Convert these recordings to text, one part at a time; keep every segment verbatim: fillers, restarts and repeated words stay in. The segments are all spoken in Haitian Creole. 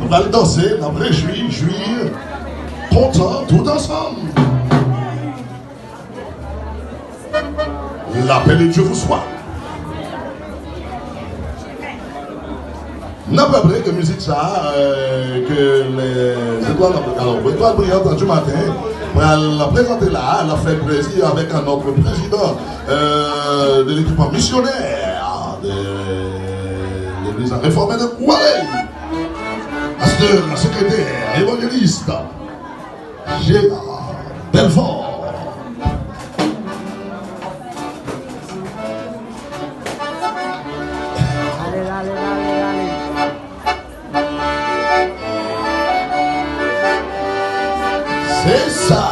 Pral danse, n ap rejwi, jwi, kontan tout ansanm. La paix de Dieu vous soit. N ap raple ke mizik sa a, euh, ke les étoiles, alors, Étoile Brillante du Matin pral prezante la a, l ap fè plezi avèk notre président, euh, de l'équipement missionnaire de l'église réformée de Gualey, pasteur, secrétaire, évangéliste, Gérard Belfort. Se sa.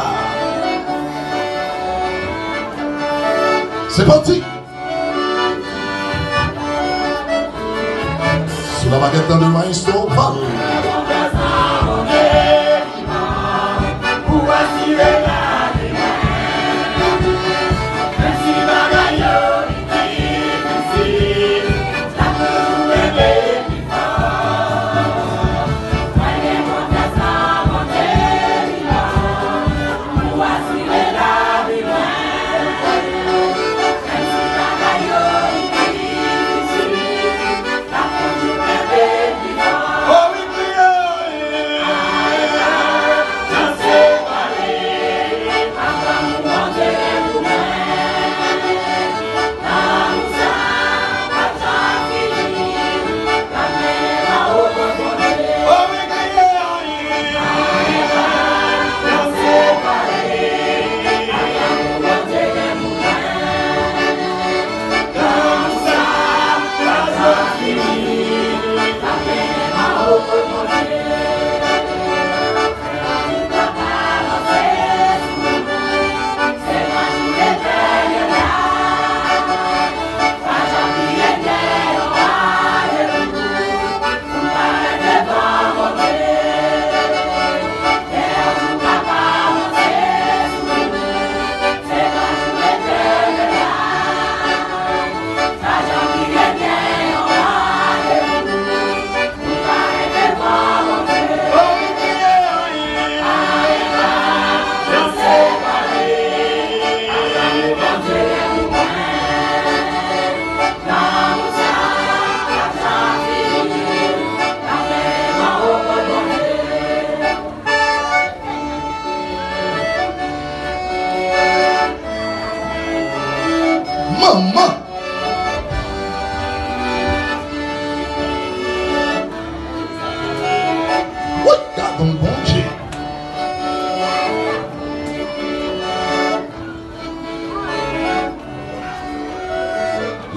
Se pati. Sou la makèt nan de Maestro Val. Manman! Woy, gadon Bondye!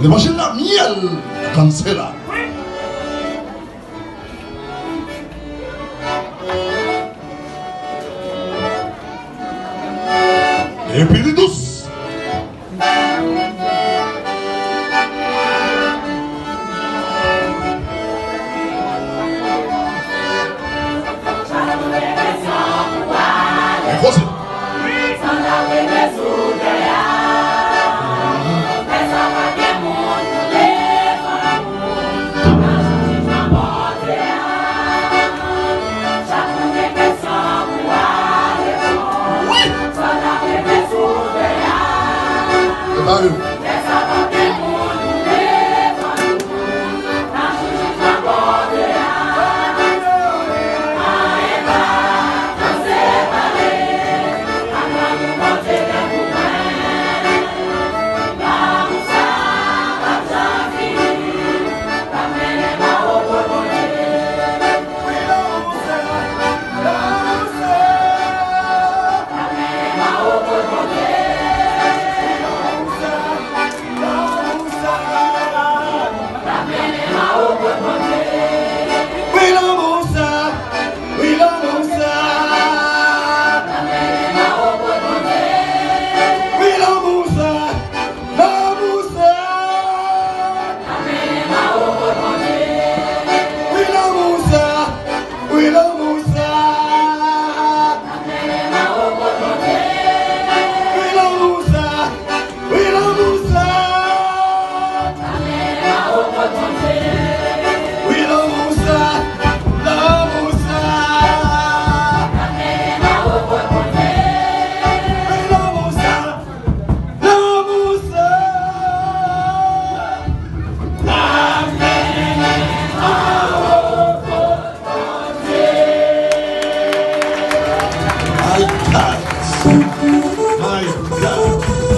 Levanjil la myèl, kannsela. Epi li dous. Avanse.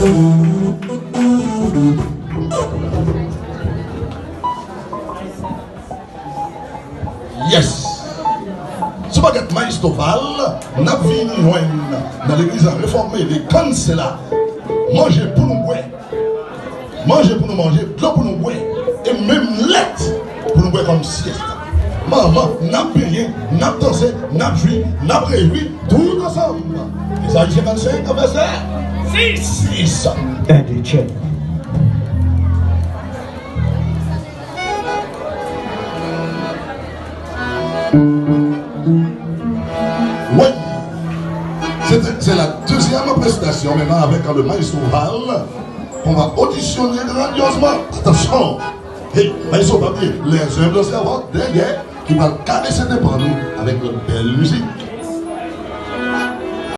Yes! Sou bagèt Maestro Val, n ap vini jwenn nan legliz la refòme de Kansela. Manje pou nou bwè. Manje pou nou manje, dlo pou nou bwè. E menm lèt pou nou bwè kòm syèsta. Manman, n ap benyen, n ap danse, n ap jwi, n ap rejwi, tout ansanm. Ezayi senkannsenk, vèsè sis. Wi. Se te, c'est la deuxième prestation maintenant avec le maestro Val qu'on va auditionner grandiosement. Attention! Hey, maestro, pa bliye, les humbles servants derrière qui va caresser tes bras avec notre belle musique.